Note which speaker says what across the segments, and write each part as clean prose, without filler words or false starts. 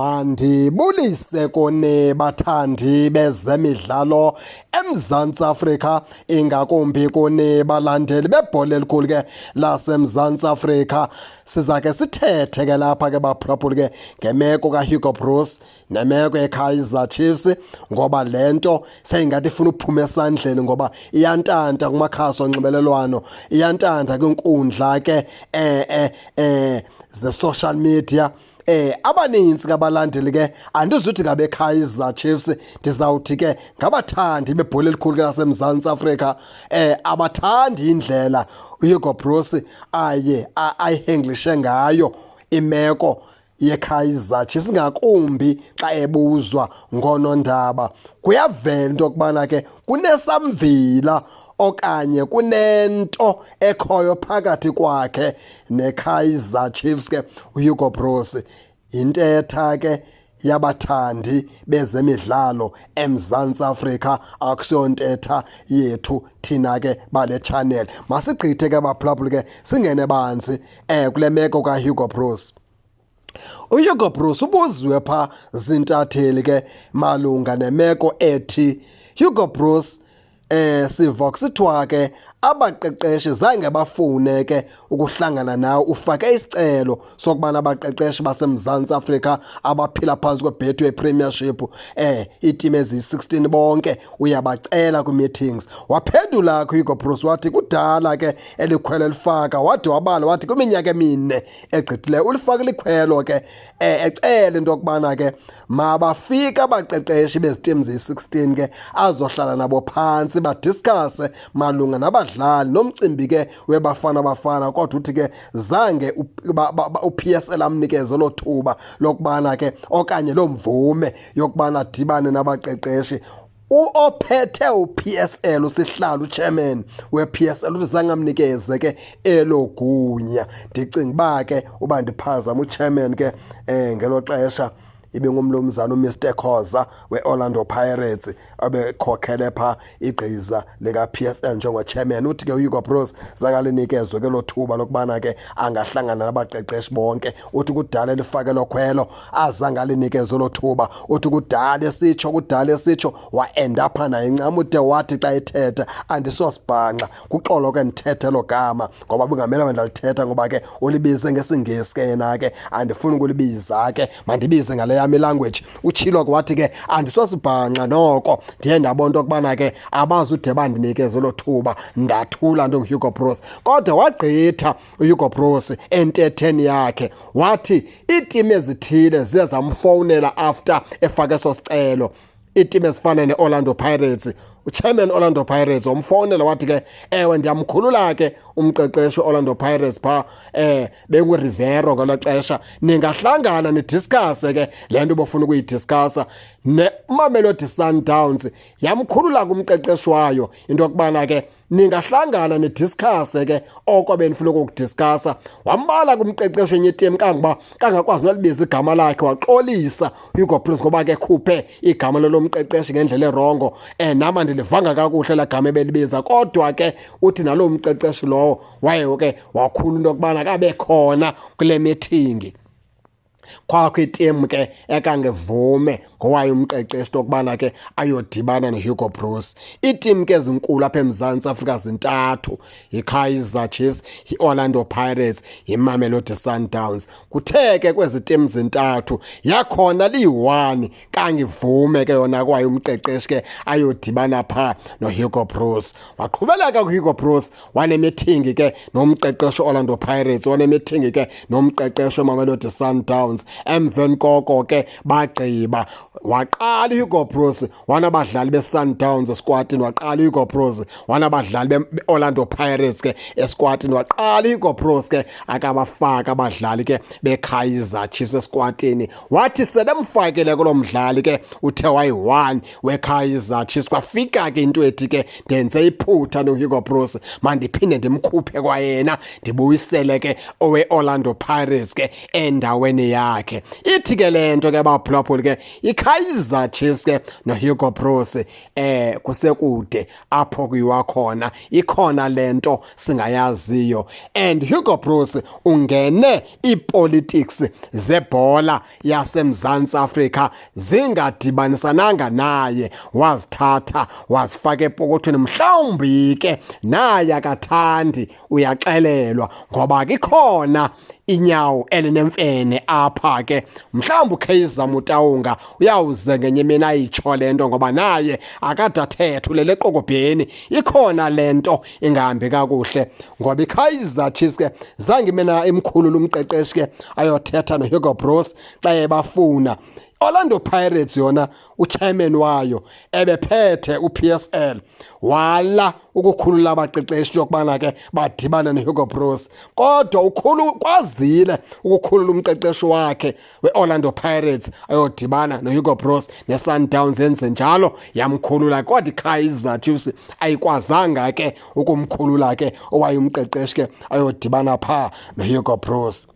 Speaker 1: Mandibulise kuni bathandi bezemidlalo eMzantsi Afrika, ingakumbi kuni balandeli bebhola elikhulu ke laseMzantsi Afrika. Siza ke sithethe ke lapha ke baphulaphuli ke ngemeko kaHugo Broos nemeko yeKaizer Chiefs, ngoba le nto seyingathi ifuna uphuma esandleni, ngoba iyantanta kumakhasi onxibelelwano, iyantanta kwinkundla ke ze-social media. Abaninzi kabalandeli ke, andizuthi ngabeKaizer Chiefs, ndizawuthi ke ngabathandi bebhola elikhulu ke laseMzantsi Afrika, abathandi indlela uHugo Broos aye ayihandlishe ngayo imeko yeKaizer Chiefs, ngakumbi xa ebuzwa ngoonondaba. Kuyavela into yokubana ke kunesamvila okanye kunento ekhoyo phakathi kwakhe neKaizer Chiefs ke uHugo Broos. Yintetha ke yabathandi bezemidlalo eMzantsi Afrika, akusiyontetha yethu thina ke bale channel. Masigqithe ke baphulaphuli ke singene banzi kule meko kaHugo Broos. UHugo Broos ubuziwe pha zintatheli ke malunga nemeko ethi Hugo Broos, siva kusithiwa ke abaqeqeshi zange bafune ke ukuhlangana nawe, ufake isicelo sokubana abaqeqeshi baseMzantsi Afrika abaphila phantsi kweBetway Premiership, iiteam eziyi-16 bonke uyabacela kwi-meetings. Waphendula ke uHugo Broos wathi kudala ke elikhwelo elifaka, wade wabala wathi kwiminyaka emine egqithileyo ulifaka likhwelo ke, ecela into yokubana ke mabafike abaqeqeshi beziteam ziyi-16 ke azohlala nabo phantsi badiscusse malunga nabadlali nomcimbi ke weBafana Bafana. Kodwa uthi ke zange uPSL amnikeze lo thuba lokubana ke okanye loo mvume yokubana adibane nabaqeqeshi. Ophethe uPSL, usihlalo, uchairman wePSL, uthi zange amnikeze ke elo gunya. Ndicinga uba ke uba ndiphazama, uchairman ke ngelo xesha ibingumlumzana uMr Khoza we-Orlando Pirates abekhokhele pha igqiza lika-PSL njengo-chairman. Uthi ke uHugo Broos zangalinikezwe ke lo thuba lokubana ke angahlangana nabaqeqeshi bonke. Uthi kudala elifake lo khwelo, azange alinikezwe lo thuba. Uthi kudala esitsho, kudala esitsho, wa-end apha naye ncam. Ude wathi xa ethetha, "Andisosibhanxa, kuxolo ke ndithethe lo gama," ngoba bungamele mandalithetha, ngoba ke ulibize ngesiNgesi ke yena ke andifuni ukulibiza ke, mandibize ngale yam ilanguage. Utshilo ke wathi ke, "Andisosibhanxa, noko ndiye ndabona into yokubana ke abazude bandinikeze elo thuba, ndathula nto nguHugo Broos." Kodwa wagqitha uHugo Broos entetheni yakhe, wathi iitimu ezithile ziye zamfowunela after efake eso sicelo, iitimu ezifana ne-Orlando Pirates. Uchairman Orlando Pirates wamfowunela wathi ke, "Ewe, ndiyamkhulula ke umqeqeshi Orlando Pirates pha, benguRivero ngelo xesha, ningahlangana nidiscusse ke le nto bofuna ukuyidiscussa." NeMamelodi Sundowns yamkhulula kumqeqeshi wayo into yokubana ke ningahlangana nidiscusse ke oko benifuna ukukudiscussa. Wambala kumqeqeshi wenye iteam kangoba kangakwazi nolibiza igama lakhe, waxolisa Hugo Broos ngoba ke khuphe igama lalo mqeqeshi ngendlela ewrongo, nam andilivanga kakuhle laa gama ebelibiza. Kodwa ke uthi naloo mqeqeshi lowo waye ke wakhula into yokubana kabe khona kule meeting. Kwakho iteam ke ekangevume ngowayo umqeqeshi into yokubana ke ayodibana noHugo Broos. Iiteam ke ezinkulu apha eMzantsi Afrika zintathu: yiKaizer Chiefs, yi-Orlando Pirates, yiMamelodi Sundowns. Kuthe ke kwezi team zintathu yakhona liyi-one kangivume ke yona kwayo umqeqeshi ke ayodibana phaa noHugo Broos. Waqhubeleka kuHugo Broos, wanemeeting ke nomqeqeshi Orlando Pirates, wanemeeting ke nomqeqeshi weMamelodi Sundowns. Emveni koko ke bagqiba, waqala uHugo Broos wanabadlali beSundowns esquadini, waqala uHugo Broos wanabadlali be-Orlando Pirates ke esquadini, waqala uHugo Broos ke akabafaka abadlali ke beKaizer Chiefs esquadini. Wathi selemfakile kulo mdlali ke uthe wayi-one weKaizer Chiefs, kwafika ke into ethi ke ndenze iphutha noHugo Broos, mandiphinde ndimkhuphe kwayena, ndibuyisele ke owe-Orlando Pirates ke endaweni. yakhe. Ithi ke le nto ke baphulaphuli ke iKaizer Chiefs ke noHugo Broos kusekude apho kuyiwa khona, ikhona le nto singayaziyo. And Hugo Broos ungene iipolitics zebhola yaseMzantsi Afrika zingadibanisananga naye, wazithatha wazifaka epokothweni. Mhlawumbi ke naye akathandi, uyaxelelwa ngoba ke ikhona inyawo elinemfene apha ke. Mhlawumbi uKaizer Motaung uyawuze ngenye imini ayitsho le nto ngoba naye akade athethe, ulele eqokobheni. Ikhona le nto ingahambi kakuhle ngoba iKaizer Chiefs ke zange imena imkhulula umqeqeshi ke ayothetha noHugo Broos xa ebafuna. Orlando Pirates yona uchairman wayo ebephethe uPSL wala ukukhulula abaqeqeshi yokubana ke badibane noHugo Broos, kodwa ukhulu kwazile ukukhulula umqeqeshi wakhe weOrlando Pirates ayodibana noHugo Broos. neSundowns yenze njalo, yamkhulula, kodwa iKaizer Chiefs ayikwazanga ke ukumkhulula ke owayumqeqeshi ke ayodibana pha noHugo Broos.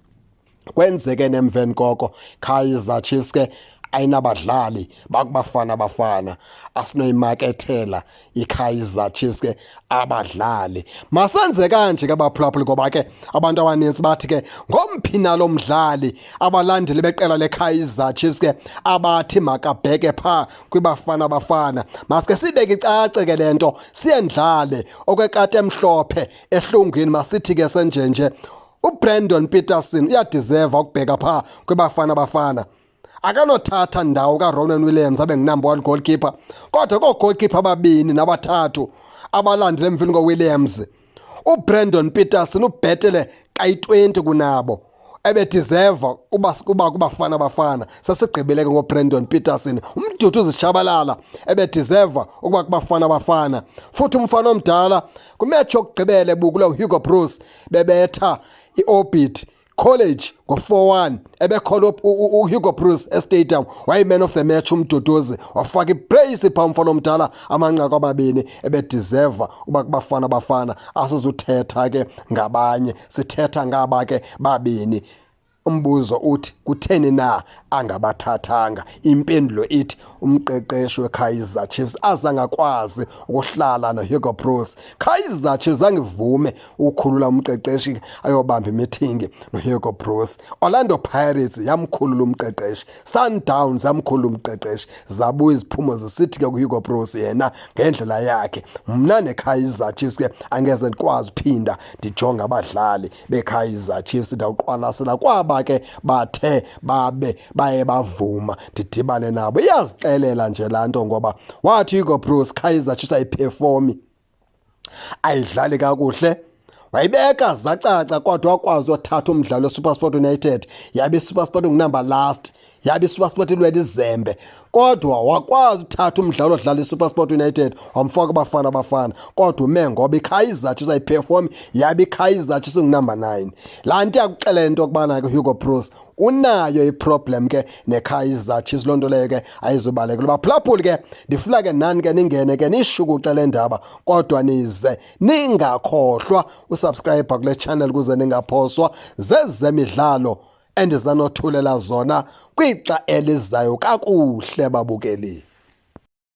Speaker 1: Kwenzeke nemveni koko Kaizer Chiefs ke ayinabadlali bakubafana bafana, asinoyimakethela iKaizer Chiefs ke abadlali. Masenze kanje ke baphulaphuli, ngoba ke abantu abaninzi bathi ke ngomphi nalo mdlali abalandeli beqela leKaizer Chiefs ke abathi makabheke pha kwibafana bafana. Masike sibeke icace ke lento, siyendlale okwekati emhlophe ehlungwini. Masithi ke senjenje, uBrandon Petersen uyadeserve ukubheka pha kwibafana bafana. Akanothatha ndawo kaRonwen Williams abe ngunumber 1 goalkeeper, kodwa koo-goalkeeper ababini nabathathu abalandele emveni koWilliams, uBrandon Petersen ubhetele kayi-20 kunabo, ebedeserve uba kuba kubafana bafana. Sesigqibile ke ngoBrandon Petersen. Umduduzi Shabalala ebedeserve ukuba kubafana bafana. Futhi umfana omdala kwimatch yokugqibela ebukula uHugo Broos bebetha iOrbit College ngo-4-1, ebekhona uHugo Broos estadium, wayi-man of the match umduduzi, wafaka ibrace phaa umfana omdala amanqaku amabini. Ebedeserve uba kubafana bafana. Asizuthetha ke ngabanye, sithetha ngaba ke babini. Umbuzo uthi kutheni na angabathathanga? Impendulo ithi umqeqeshi weKaizer Chiefs azangakwazi ukuhlala noHugo Broos. Kaizer Chiefs zangivume ukukhulula umqeqeshi ayobamba imeeting noHugo Broos. Orlando Pirates yamkhulula umqeqeshi, Sundowns yamkhulula umqeqeshi, zabuya iziphumo zisithi ke kuHugo Broos yena ngendlela yakhe, mna neKaizer Chiefs ke angeze ndikwazi uphinda ndijonge abadlali beKaizer Chiefs, ndawuqwalasela kwaba ke bathe babe baye bavuma ndidibane nabo. Iyazixelela nje laa nto ngoba wathi Hugo Broos Kaizer Chiefs ayiperformi, ayidlali kakuhle, wayibeka zacaca, kodwa wakwazi othatha umdlalo weSuperSport United, yabe iSuperSport ngunumber last, yabe iSuperSport ilwela izembe, kodwa wakwazi uthatha umdlalo odlala iSuperSport United wamfaka abafana bafana. Kodwa ume ngoba iKaizer Chiefs ayiperform, yabe iKaizer Chiefs ngunumber 9. Laa nto iyakuxelela into yokubana ke Hugo Broos unayo iproblem ke neKaizer Chiefs, loo nto leyo ke ayizubaleka. Baphulaphuli ke, ndifuna ke nani ke ningene ke nishukuxe le ndaba, kodwa nize ningakhohlwa usubscribe kule channel ukuze ningaphoswa zezemidlalo endizanothulela zona kwixa elizayo. Kakuhle babukeli.